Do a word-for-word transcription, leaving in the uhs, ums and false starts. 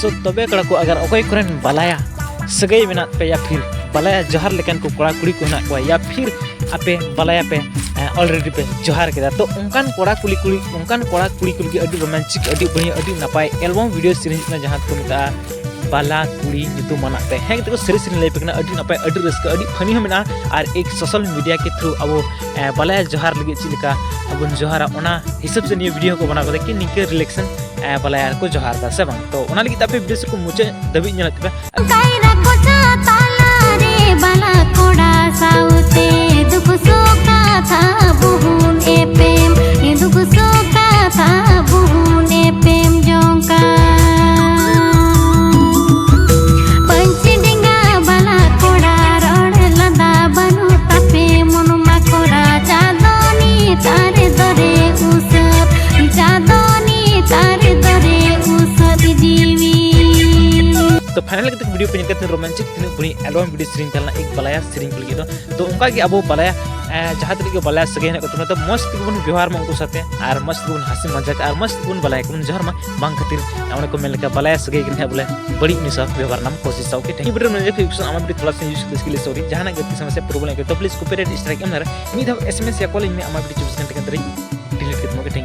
ᱛᱚ ᱛᱚᱵᱮ ᱠᱚᱲᱟ ᱠᱚ, ᱟᱜᱟᱨ ᱚᱠᱚᱭ ᱠᱚᱨᱮᱱ ᱵᱟᱞᱟᱭᱟ ᱥᱟᱹᱜᱟᱹᱭ ᱢᱮᱱᱟᱜ ᱯᱮ, ᱭᱟ ᱯᱷᱤᱨ ᱵᱟᱞᱟᱭᱟ ᱡᱚᱦᱟᱨ ᱞᱮᱠᱟᱱ ᱠᱚ ᱠᱚᱲᱟ ᱠᱩᱲᱤ ᱠᱚ ᱦᱮᱱᱟᱜ ᱠᱚᱣᱟ, ᱭᱟ ᱯᱷᱤᱨ ᱟᱯᱮ ᱵᱟᱞᱟᱭᱟ ᱯᱮ ᱚᱞᱨᱮᱰᱤ ᱯᱮ ᱡᱚᱦᱟᱨ ᱠᱮᱫᱟ, ᱛᱚ ᱚᱱᱠᱟᱱ ᱠᱚᱲᱟ ᱠᱩᱲᱤ ᱠᱩᱲᱤ ᱚᱱᱠᱟᱱ ᱠᱚᱲᱟ ᱠᱩᱲᱤ ᱠᱚ ᱞᱟᱹᱜᱤᱫ ᱟᱹᱰᱤ ᱨᱳᱢᱟᱱᱴᱤᱠ, ᱟᱹᱰᱤ ᱵᱟᱹᱲᱤᱡ, ᱟᱹᱰᱤ ᱱᱟᱯᱟᱭ ᱮᱞᱵᱟᱢ ᱵᱷᱤᱰᱤᱭᱳ ᱥᱮᱨᱮᱧ ᱠᱟᱱᱟ, ᱡᱟᱦᱟᱸ ᱫᱚᱠᱚ ᱢᱮᱛᱟᱜᱼᱟ ᱵᱟᱞᱟ ᱠᱩᱲᱤ ᱧᱩᱛᱩᱢᱟᱱᱟᱜ ᱛᱮ᱾ ᱦᱮᱸ ᱜᱟᱛᱮ ᱠᱚ, ᱥᱟᱹᱨᱤ ᱥᱮᱨᱮᱧ ᱞᱟᱹᱭ ᱯᱮ ᱠᱟᱱᱟ, ᱟᱹᱰᱤ ᱱᱟᱯᱟᱭ, ᱟᱹᱰᱤ ᱨᱟᱹᱥᱠᱟᱹ, ᱟᱹᱰᱤ ᱯᱷᱟᱱᱤ ᱦᱚᱸ ᱢᱮᱱᱟᱜᱼᱟ᱾ ᱟᱨ ᱮᱠ ᱥᱳᱥᱟᱞ ᱢᱤᱰᱤᱭᱟ ᱠᱮ ᱛᱷᱨᱩ ᱟᱵᱚ ᱮ, ᱵᱟᱞᱟᱭᱟ ᱡᱚᱦᱟᱨ ᱞᱟᱹᱜᱤᱫ ᱪᱮᱫ ᱞᱮᱠᱟ ᱵᱚᱱ ᱡᱚᱦᱟᱨᱟ, ᱚᱱᱟ ᱦᱤᱥᱟᱹᱵ ᱥᱮ ᱱᱤᱭᱟᱹ ᱵᱷᱤᱰᱤᱭᱳ ᱠᱚ ᱵᱮᱱᱟᱣ ᱠᱟᱫᱟ ᱠᱤ ᱱᱤᱝᱠᱟᱹ ᱨᱤᱞᱮᱠᱥᱚᱱ ᱵᱟᱞᱟᱭᱟ ᱠᱚ ᱡᱚᱦᱟᱨ ᱫᱟ ᱥᱮ ᱵᱟᱝ᱾ ᱛᱚ ᱚᱱᱟ ᱞᱟᱹᱜᱤᱫ ᱛᱮ ᱟᱯᱮ ᱵᱷᱤᱰᱤᱭᱳ ᱥᱮᱫ ᱠᱚ ᱢᱩᱪᱟᱹᱫ ᱫᱷᱟᱹᱵᱤᱡ ᱧᱮᱞ ᱦᱩᱭᱩᱜ ᱛᱟᱯᱮ᱾ ᱠᱟᱭᱨᱟ ᱠᱚᱪᱟ ᱛᱟᱞᱟᱨᱮ ᱵᱟᱞᱟ ᱠᱚᱲᱟ ᱥᱟᱶᱛᱮ ᱫᱩᱠ ᱥᱩᱠ ᱠᱟᱛᱷᱟ ᱵᱚᱦᱩᱱ ᱮᱯᱮᱢ, ᱫᱩᱠ ᱥᱩᱠ ᱠᱟᱛᱷᱟ ᱵᱚᱦᱩᱱ ᱮᱯᱮᱢ ᱡᱚᱝ ᱠᱟᱱ᱾ ᱯᱟᱹᱧᱪᱤ ᱰᱮᱸᱜᱟ ᱵᱟᱞᱟ ᱠᱚᱲᱟ ᱨᱚᱲ ᱞᱟᱸᱫᱟ ᱵᱟᱹᱱᱩᱜ ᱛᱟᱯᱮ ᱢᱚᱱ ᱢᱟ ᱠᱚᱲᱟ, ᱪᱟᱸᱫᱚᱱᱤ ᱛᱟᱨ ᱫᱚᱨᱮ ᱩᱥᱟᱹᱫ, ᱪᱟᱸᱫᱚᱱᱤ ᱛᱟᱨ ᱫᱚᱨᱮ ᱩᱥᱟᱹᱫ ᱡᱤᱣᱤ᱾ ᱛᱚ ᱯᱷᱟᱭᱱᱟᱞ ᱠᱟᱛᱮ ᱵᱷᱤᱰᱤᱭᱳ ᱯᱮ ᱧᱮᱞ ᱠᱟᱛᱮ ᱨᱳᱢᱟᱱᱴᱤᱠ ᱛᱤᱱᱟᱹᱜ ᱵᱩᱲᱤ ᱮᱞᱵᱟᱢ ᱵᱷᱤᱰᱤᱭᱳ ᱥᱮᱨᱮᱧ ᱛᱟᱦᱮᱸ ᱞᱮᱱᱟ ᱮᱠ ᱵᱟᱞᱟᱭᱟ ᱥᱮᱨᱮᱧ ᱠᱚ ᱞᱟᱹᱜᱤᱫ ᱫᱚ᱾ ᱛᱚ ᱚᱱᱠᱟ ᱜᱮ ᱟᱵᱚ ᱵᱟᱞᱟᱭᱟ ᱮ, ᱡᱟᱦᱟᱸ ᱛᱤᱱᱟᱹᱜ ᱜᱮ ᱵᱟᱞᱟᱭᱟ ᱥᱟᱹᱜᱟᱹᱭ ᱦᱮᱱᱟᱜ ᱠᱚ ᱛᱟᱵᱚᱱᱟ, ᱛᱚ ᱢᱚᱡᱽ ᱛᱮᱜᱮ ᱵᱚᱱ ᱵᱮᱣᱦᱟᱨ ᱢᱟ ᱩᱱᱠᱩ ᱥᱟᱛᱮ, ᱟᱨ ᱢᱚᱡᱽ ᱛᱮᱜᱮ ᱵᱚᱱ ᱦᱟᱹᱥᱤ ᱢᱟᱡᱟᱠ, ᱟᱨ ᱢᱚᱡᱽ ᱛᱮᱜᱮ ᱵᱚᱱ ᱵᱟᱞᱟᱭᱟ ᱠᱚᱵᱚᱱ ᱡᱚᱦᱟᱨ ᱢᱟ᱾ ᱵᱟᱝ ᱠᱷᱟᱹᱛᱤᱨ ᱚᱱᱮ ᱠᱚ ᱢᱮᱱ ᱞᱮᱠᱟ ᱵᱟᱞᱟᱭᱟ ᱥᱟᱹᱜᱟᱹᱭ ᱠᱟᱱᱟ ᱦᱟᱸᱜ ᱵᱚᱞᱮ ᱵᱟᱹᱲᱤᱡ ᱩᱱᱤ ᱥᱟᱶ ᱵᱮᱣᱦᱟᱨ ᱨᱮᱱᱟᱜ ᱠᱳᱥᱤᱥ ᱥᱟᱶ ᱠᱮ ᱴᱷᱮᱱ ᱵᱤᱰᱤᱭᱳ ᱢᱮᱱᱟᱜ ᱠᱷᱟᱱ ᱟᱢᱟᱜ ᱵᱤᱰᱤᱭᱳ ᱛᱷᱚᱲᱟ ᱥᱟ use ᱠᱟᱛᱮ ᱥᱠᱤᱞ ᱥᱚᱨᱤ ᱡᱟᱦᱟᱱᱟᱜ ᱜᱮ ᱥᱚᱢᱚᱥᱥᱟ ᱯᱨᱚᱵᱞᱮᱢ ᱠᱮ ᱛᱚ ᱯᱞᱤᱡ ᱠᱚᱯᱤᱨᱟᱭᱤᱴ ᱥᱴᱨᱟᱭᱤᱠ ᱮᱢ ᱫᱟᱨᱮ ᱢᱤᱫ ᱫᱷᱟᱣ ᱮᱥ ᱮᱢ ᱮᱥ ᱭᱟ ᱠᱚᱞ ᱤᱧ ᱢᱮ, ᱟᱢᱟᱜ ᱵᱤᱰᱤᱭᱳ ᱪᱚᱵᱵᱤᱥ ᱜᱷᱚᱱᱴᱟ ᱠᱮ ᱟᱱᱫᱟᱨ ᱤᱧ ᱰᱤᱞᱤᱴ ᱠᱟᱛᱮ ᱢᱟ ᱠᱮ ᱴᱷᱮᱱ